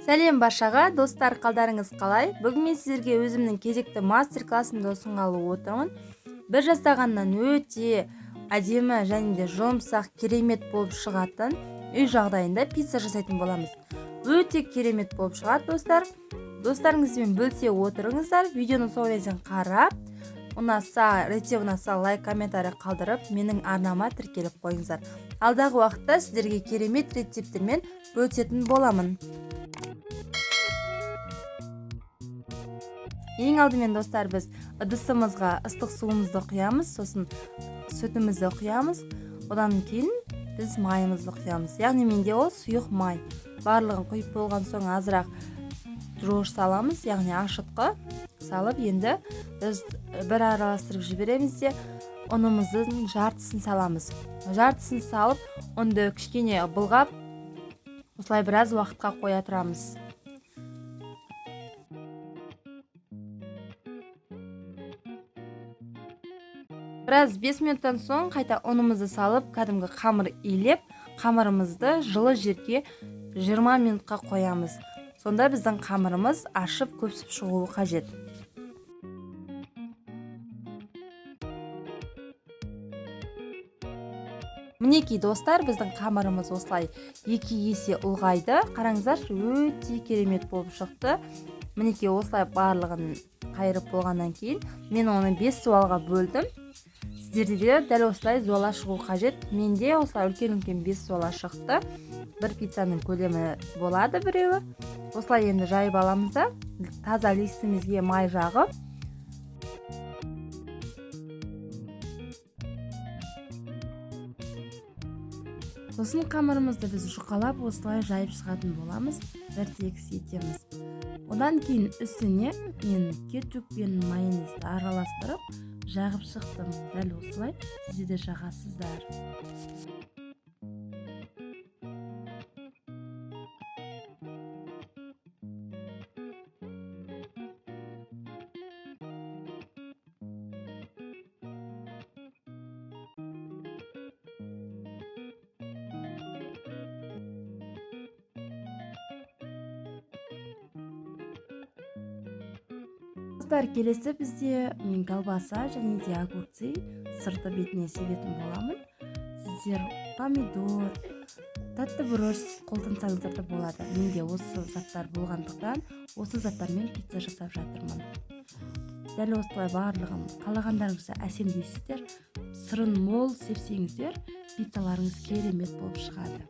Сәлем баршаға, достар, қалдарыңыз қалай? Бүгін мен сіздерге өзімнің кезекті мастер-классымды ұсынғалы отырмын. Бір жасағаннан өте әдемі және де жұмсақ, керемет болып шығатын үй жағдайында пицца жасайтын боламыз. Өте керемет болып шығады, достар. Достарыңызбен бөлісе отырыңыздар. Видеоның соңына дейін қарап, ұнаса, рецепт ұнаса, лайк, комментарий қалдырып, менің арнама тіркеліп қойыңыздар. Алдағы уақытта сіздерге керемет рецепттермен бөлісетін боламын. Ең алдымен, достар, біз ыдысымызға ыстық суымызды құямыз, сосын сүтімізді құямыз, одан кейін біз майымызды құямыз. Яғни менде ол сұйық май. Барлығын құйып болған соң азырақ дрожж саламыз, яғни ашытқы салып, енді біз бір араластырып жібереміз де, ұнымыздың жартысын саламыз. Жартысын салып, ұнды кішкене былғап, осылай біраз уақытқа қоя тұрамыз. Біраз 5 минуттан соң қайта ұнымызды салып, кәдімгі қамыр илеп, қамырымызды жылы жерге 20 минутқа қоямыз. Сонда біздің қамырымыз ашып, көпсіп шығуы қажет. Мінекей, достар, біздің қамырымыз осылай 2 есе ұлғайды. Қараңыздаршы, өте керемет болып шықты. Мінекей, осылай барлығын қайырып болғаннан кейін мен оны 5 зуалға бөлдім. Сіздерде де дәл осылай зуала шығу қажет. Менде осылай үлкен-үлкен 5 зуала шықты. Бір пиццаның көлемі болады біреуі. Осылай енді жайып аламыз да, таза листімізге май жағып, сосын қамырымызды біз жұқалап осылай жайып шығатын боламыз, бір тегіс етеміз. Одан кейін үстіне мен кетчуп пен майонезді араластырып жағып шықтым. Дәл осылай сіздер де жағасыздар. Достар, келесі бізде мен колбаса және де огурцы сырты бетіне себетін боламын. Сіздер помидор, тәтті бұрыш қолдансаңыздар да болады. Менде осы заттар болғандықтан осы заттармен пицца жасап жатырмын. Дәл осылай барлығын қалағандарыңызша әсемдейсіздер. Сырын мол сепсеңіздер, пиццаларыңыз керемет болып шығады.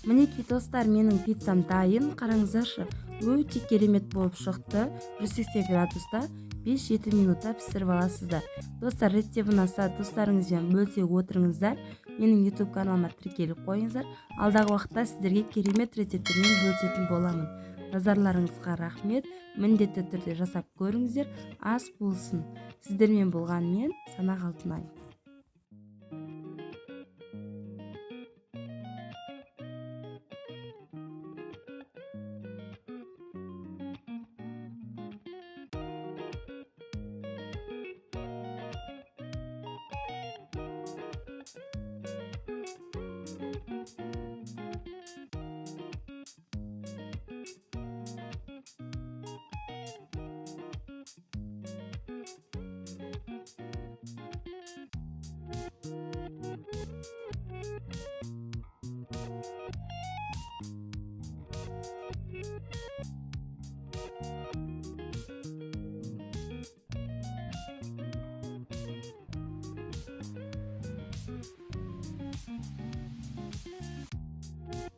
Мінекей, достар, менің пиццам дайын. Қараңыздаршы, өте керемет болып шықты. 180 градуста 5-7 минутта пісіріп аласыздар. Достар, рецепт ұнаса, достарыңызбен бөлісе отырыңыздар. Менің YouTube каналыма тіркеліп қойыңыздар. Алдағы уақытта сіздерге керемет рецепттермен бөлісетін боламын. Назарларыңызға рахмет. Міндетті түрде жасап көріңіздер. Ас болсын. Сіздермен болған мен, Санақ Алтынай.